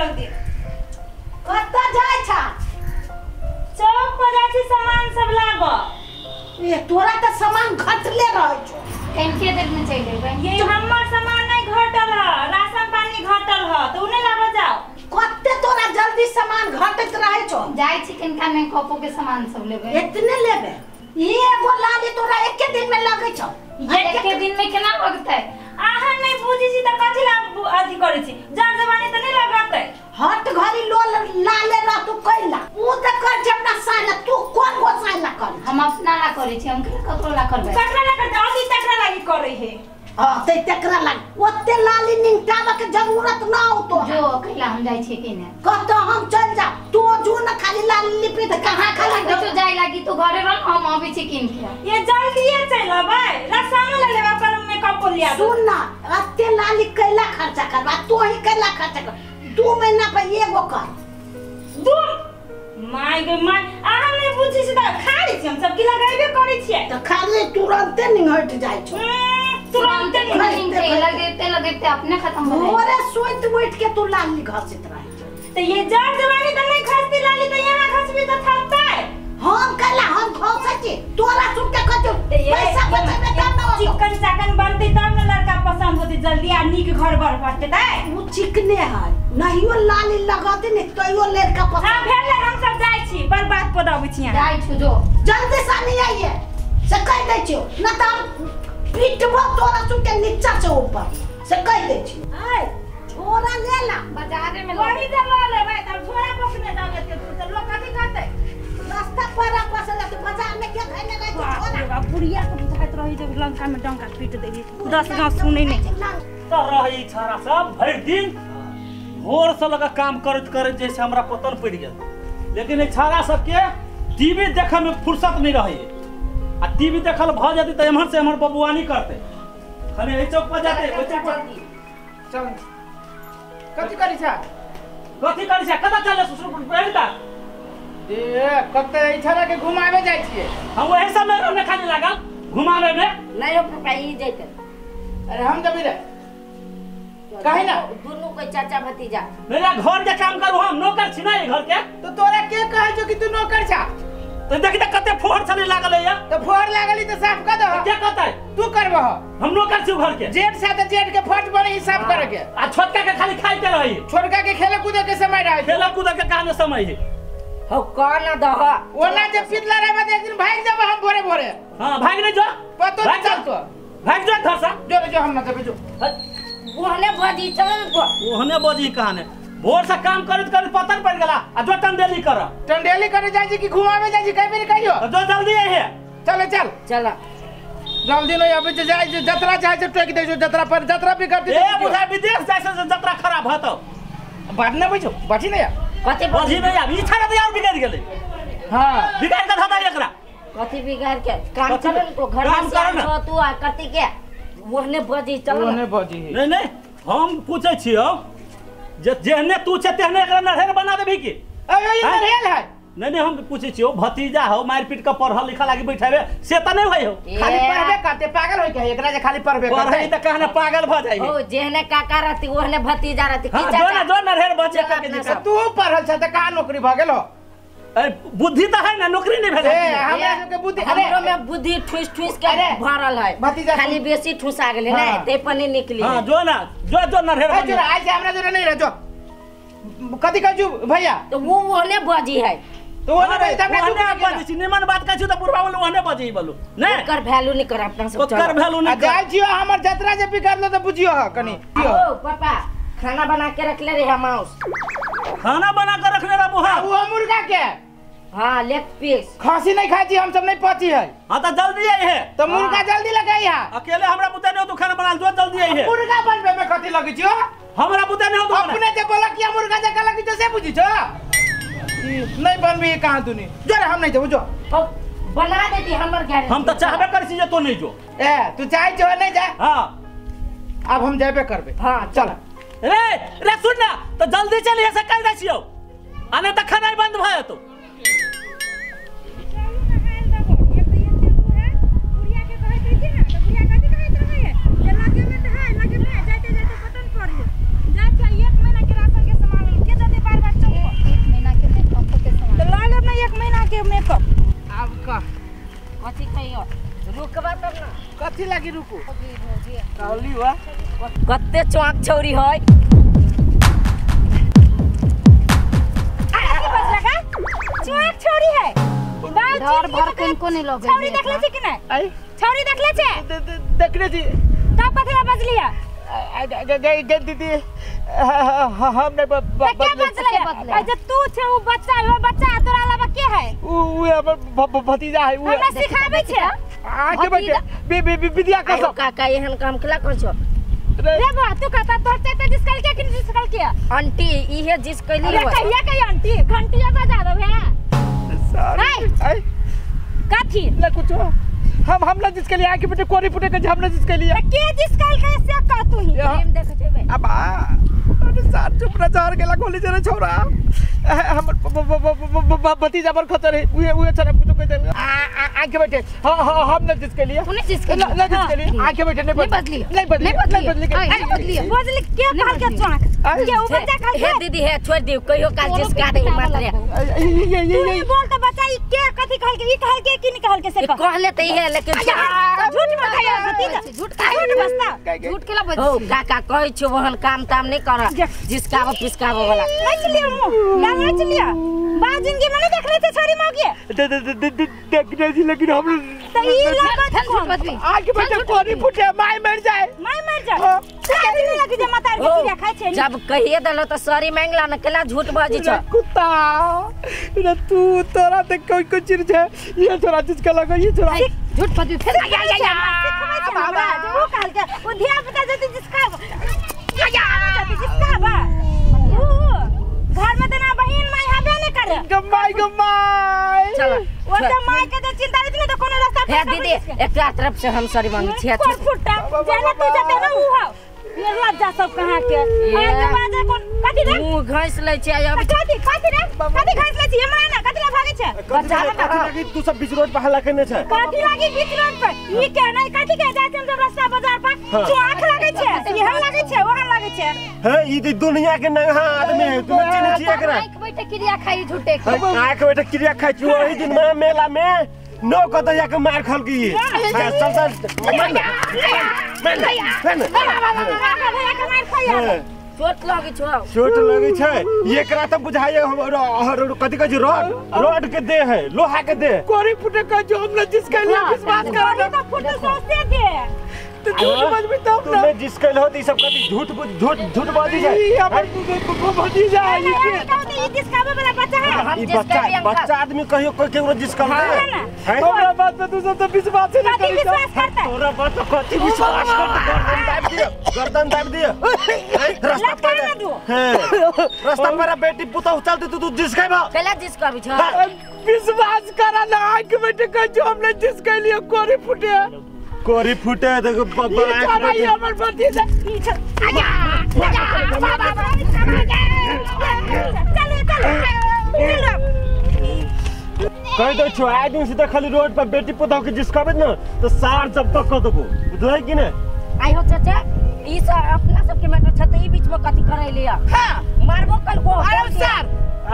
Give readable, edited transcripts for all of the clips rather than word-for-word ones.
जल्दी। कतऽ जाइ छा? चौक पर जाइ छी सामान सब लाबऽ। ए तोरा तऽ सामान घटले रहै छौ। कनिके देर में चलि अयबै। ये हमर सामान नहीं घटल ह, राशन पानी घटल ह, त उ नहीं लाबऽ जाओ। कते तोरा जल्दी सामान घटैत रहै छौ? जाइ छी कनिका मेकअपो के सामान सब लेबै। एतने लेबै? ई एगो लाली तोरा एके दिन में लगै छौ। एके दिन में केना लगतै? अहाँ नहीं बुझै छी त कथी ला अथी करै छी? जर जवानी त नहीं लगतै। हट घड़ी लोल लाले रह तू कैला। उ त कर छै अपना साला, तू कोन गोसाई ला कर? हम अपना ला करै छी, हम ककरो ला करबै? ककरा ला करतै? अभी तकरा लागी करै हे। हां ते तकरा लागी ओते लाली निंगटाबे के जरूरत न हो तो। जो कैला हम जाइ छी कि ने? कतौ हम चल जा, तू जो न खाली लाली लिपि त कहां खाली कतौ जाय लागी तू घरे रह, हम आबै छी किन के। ये जल्दी चल अबै, राशन ले लेबै अपन मेकअप लिया। सुन ना, अते लाली कैला खर्चा करबा, तू ही कैला खर्चा कर। 2 महीना पर एगो कर। 2 my गे my, अहाँ नहीं बुझै छी त खाली छी हम सब की लगाइबे करै छियै। त खाली तुरंते निंगट जाइ छौ। तुरंते निंगटे लगेते लगेते अपने खत्म हो जाइ। भोरे सुति उठ के तू लाली घसैत रहै छौ। त ये जर जवानी त नहीं खसती लाली, त यहाँ खसबी त थकतै। हम कैला हम खसै छी तोरा सुन के कथि पैसा बचेबे तब न होतौ। चिकन चाकन बनतै तब न लड़का पसंद होतै जल्दी आ नीक घर बर पड़तै। तै उ चिकने है, नहियो लाली लगतै ने तैयो लड़का पसंद। हां भेल, हम सब जाइ छी, बर्बाद पद अबै छी। जाइ छु जो जल्दी से नहीं आइए से कह दै छियौ, न त हम पिटबो तोरा सुन के नीचा से ऊपर से कह दै छियौ। ऐ झोरा ले ला बाजारे में वही जे ल लेबै तब झोरा पकने जाब एते दूर से लोग कथि कहतै? रास्ता पर पसल त बाजार में के धैले रहै छौ झोरा? बुढ़िया के बुझाइत रही जब लंका में डंका पीट देही, 10 गांव सुनै नहीं त रही छारा सब भरि दिन भोर से लगा काम करैत करैत जैसे हमरा पतन पड़ि गेल। लेकिन ए छारा सबके टीवी देखै में फुर्सत नहीं रही आ टीवी देखल भ जेतै त एम्हर से एम्हर बबुआनी करतै, खाली एहि चौक पर जाते ओहि चौक पर। चल कथि करै छा? कथि करै छा? कतऽ चले ससुर बैठ दे कते एहि छारा के घुमावे जाइ छियै हम, वही सब में रहने खाली लागल घुमावे में। नहीं हो पापा ई जैते। अरे हम जबी रे काहे ना दुनू के चाचा भतीजा मेरा घर के काम करू, हम नौकर छी ना घर के। तो तोरा के कहै छौ कि तू नौकर छा? तो देखि त कते फोहर छले लागल है। त फोहर लागली त साफ कर दह। के कहतै? तू करबह। हम नौकर छी घर के। जेठ सा त जेठ के फर्ज बने ही साफ करे के आ छोटका के खाली खाइ के रही, छोटका के खेले कूदे के समय रहे, खेले कूदे के कहां समय है। हो कौन दह ओना जे पितला रहबे त एक दिन भाग जाब हम भोरे भोरे। हां भाग नहीं जो, पतो नहीं चलतो, भाग जो घर से। जो जो हम ना जबे जो ओहने बजी चल को ओहने बजी कहाने भोर से काम करत करत पतन पड़ गेला आ जो टंडेली कर टंडेली करे जाय छी कि घुमावे जाय छी कई बेर कहियो जो जल्दी आइहे। चल चल चल जल्दी नहीं आबे जाय जे जतरा चाहे से टोक दे जो जतरा पर जतरा भी कर दे। ए बुझा विदेश जाय से जतरा खराब हतो बात न बुझो बाटी नहीं कथि बजी नहीं आब ई छाड़ा दे और बिगड़ गेलै। हां बिगाड़ के धदा एकरा कथि बिगाड़ के काम करन को घर में छो तू आ कथि के ओहने बजी चल ओहने बजी। नहीं नहीं हम पूछै छियौ जे जेहने तू छे तेहने एकरा नढ़ेर बना देबी की? अरे ये नढ़ेल है। नहीं नहीं हम पूछै छियौ भतीजा हो मार पीट के पढ़ल लिखल लागी बैठाबे से त नहीं होय हो? खाली पढ़बे करते पागल होय के एकरा जे खाली पढ़बे करते पढ़ै त कहने पागल भ जाइ। ओ जेहने काका रहती ओहने भतीजा रहती की चाचा? जो ना जो नढ़ेर बचे करके जे तू पढ़ल छ त कहां नौकरी भ गेलो? अरे बुद्धि त है ना, नौकरी नहीं भेल। ए हमरा सबके बुद्धि, अरे हमरो में बुद्धि ठुस ठुस के भरल है, भतीजा खाली बेसी ठुसा गेले नै ते पने निकली। हां जो ना जो जो नढ़ेर ए जो आज हमरा जोरे नहीं रह जो कथि कहजू भैया तो वो ओहने बजी है तो ओहने बजी त ओहने बजी छी निमन बात कहै छी त बुढ़वा बोलू ओहने बजी बोलू नै ओकर वैल्यू नहीं कर अपना सब ओकर वैल्यू नहीं कर। जाय छियो हमर जतरा जे बिगड़लो त बुझियो ह कनी। ओ पापा खाना बना के रखले रे हम माउस खाना बना के रखले रे बुहा वो मुर्गा के। हां लेग पीस खांसी नहीं खाई छी हम सब नहीं पची है। हां त जल्दी आई है त मुर्गा जल्दी लगाई है। अकेले हमरा बुते नहीं हो तू खाना बना जो जल्दी आई है। मुर्गा बनबे में कथि लगै छियो? हमरा बुते नहीं हो तू अपने जे बोला किया मुर्गा जका लगै छो से बुझी छो? नहीं बनबी कहां दुनी जो रे हम नहीं जेबो जो बना देती हमर घर। हम त चाहबे करै छी जे तो नहीं जो। ए तू चाहे जो नहीं जा। हां अब हम जाबे करबे। हां चल रे रे सुन ना त जल्दी चलिए से कह दै छियौ आ नहीं त खाना बंद भ जेतौ। जाते जाते पतन पड़ी जाय छै 1 महीना के राशन के सामान के कथी लागी रुकू कहली वा कते चौक छौरी है की बजला चौक छौरी है डर भर किनको नहीं लगे छौरी देखले छी कि नहीं आई छौरी देखले छे देखले छी तब कथी बजलिया गई गई दीदी हम नहीं बदले अच्छा तू छे उ बच्चा है बच्चा तोरा अलावा के है उ हमर भतीजा है उ हमरा सिखाबै छे आके बैठे बी बी विद्या का काका एहन काम केला कर छो रे बा तू कहता तोर चाचा जिस कल के कि जिस कल के आंटी इहे जिस कैली अरे कहिया के आंटी घंटिया बजा दो है सॉरी आई कथी ना कुछ हम ना जिसके लिए आके बेटे कोरी फुटे के हम ना जिसके लिए के जिस कल के से कह तू ही प्रेम देख जेबे अब अरे सार चुप ना चार गेला गोली जरे छोरा हमर भतीजा पर खतर है उहे उहे छोरा कुछ कह दे आके बैठे हां हां हम ना जिसके लिए तूने जिसके लिए ना जिसके लिए आके बैठे नहीं बदली नहीं बदली नहीं बदली नहीं बदली बदली के कहल के चौक के उ बच्चा कहल हे दीदी हे छोड़ दियो कहियो काल जिसका दे मात्र ये ये तू बोल त बच्चा ई के कथि कहल के ई कहल के कि नहीं कहल के से कहले त इहे लेकिन झूठ मत कहियो भतीजा झूठ झूठ बसता झूठ केला बज ओ काका कहै छौ ओहन काम ताम नहीं कर जिसका पिसकाबो वाला नाच लिया मुंह गाल नाच लिया बा जिंदगी में नहीं देखले थे छोरी मौगी देखने छी लेकिन हम त ई लगत झूठ बजबी आके बैठे कोरी फुटे my मर जाए my मर जाए लाज नहीं लगी जे मातार के क्रिया खाइ छै जब कहिए देलो त सॉरी मांगला न केला झूठ बजी छ कुत्ता रे तू तोरा ते कोई कोई चीज है ये छोरा चीज के लगो ये छोरा झूठ बजबी फिर या या या बाबा वो कहल के वो धिया पुता जति जिसका या या जति जिसका बा उ घर में त ना बहिन माई हबे नहीं करे गमाई गमाई चलो वो त माई के त चिंता रहती न त कोनो रास्ता हे दीदी एकरा तरफ से हम सॉरी मांगी छी कोन फुटा जेना तू जते ना उ हो निर्लज्जा सब कहां के आइ के बाजे कोन कथि रे मुंह घैस लै छै अब कथि कथि रे कथि घैस लै छै हमरा ना कथि ला भागे छै बच्चा कथि लागी तू सब बीच रोड पर हल्ला केने छै कथि लागी बीच रोड पर ई के नहीं कथि के जाय छै हम सब रास्ता बाजार पर चौक लागे छै इहे लागे छै ओहन लागे छै हे ई दुनिया के नंगा आदमी है तू चिन्ह छियै एकरा आंख बैठे क्रिया खाई झूठे के आंख बैठे क्रिया खाई छी ओही दिन में मेला में नो कत जाके मार खल की चल चल मन मन चोट लगे छौ चोट लगे छै एकरा त बुझाइए हम कथि कहै छै रॉड रॉड के दे है लोहा के दे कोरी फुटे का जो हम ना जिसके लिए विश्वास कर तो फुट सोचते दे तो झूठ बजबी तब ना तूने जिसके हो त ई सब कथि झूठ झूठ झूठ बाजी छै ई हमर भतीजा है ई के ई जिसकावे वाला बच्चा है ई बच्चा बच्चा आदमी कहियो कोई केकरो जिसका है तोरा बात पे तू सब तो विश्वास नहीं कथि विश्वास करता तोरा बात पे कथि विश्वास करता गर्दन दाब दियो रास्ता पर रास्ता पर बेटी पुतहु चलती तू जिसके बा केला जिसकाबी छ विश्वास करा ना आंख बेटे का जो हमने जिसके लिए कोरी फुटे कोरी फुटे देखो बाबा आंख बैठे हमर भतीजा आया चलो चलो चलो कह दो छो आइ दिन से खाली रोड पर बेटी पुतहु के जिसकाबे न तो सार जब तक क देबो बुझलै कि ने आइ हो चाचा ई सब अपना सब के मैटर छ त ई बीच में कथि करै लिया हां मारबो कल को आरो सर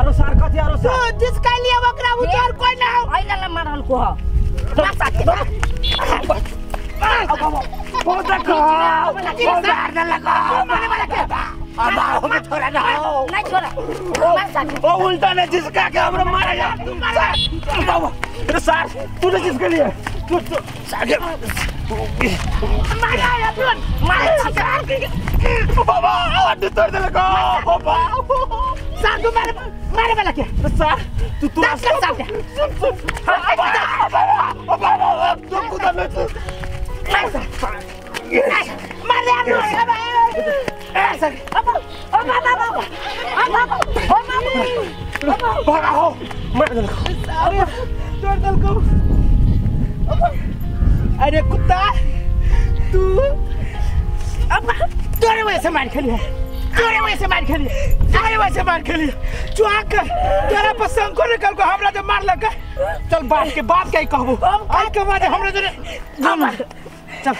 आरो सर कथि आरो सर तो जिसका लिए ओकरा उतार कोई ना हो आइ ला मारल को हो बहुत देखो बहुत मार लगा मारे वाला के अब हम छोरा ना नहीं छोरा मार साथ ओ उल्टा ने जिसका के हमरा मारा यार बाबा अरे सर तूने जिसके लिए तू तू सागे मारा यार मार बाबा आवाज तोड़ देलको बाबा सर तू मारे मारे वाला के सर तू तू सुन सुन बाबा बाबा तू कुदा में मार दे ए सर अब अब अब अब अब भागा हो मार देलको अरे तोड़ देलको अरे कुत्ता तू अब तोरे वजह से मार खेली है तोरे वजह से मार खेली तोरे वजह से मार खेली चुआक तोरा पर शंको निकल को हमरा जो मार लग चल बाप के ही कहबो आज के बाद हमरा जो चल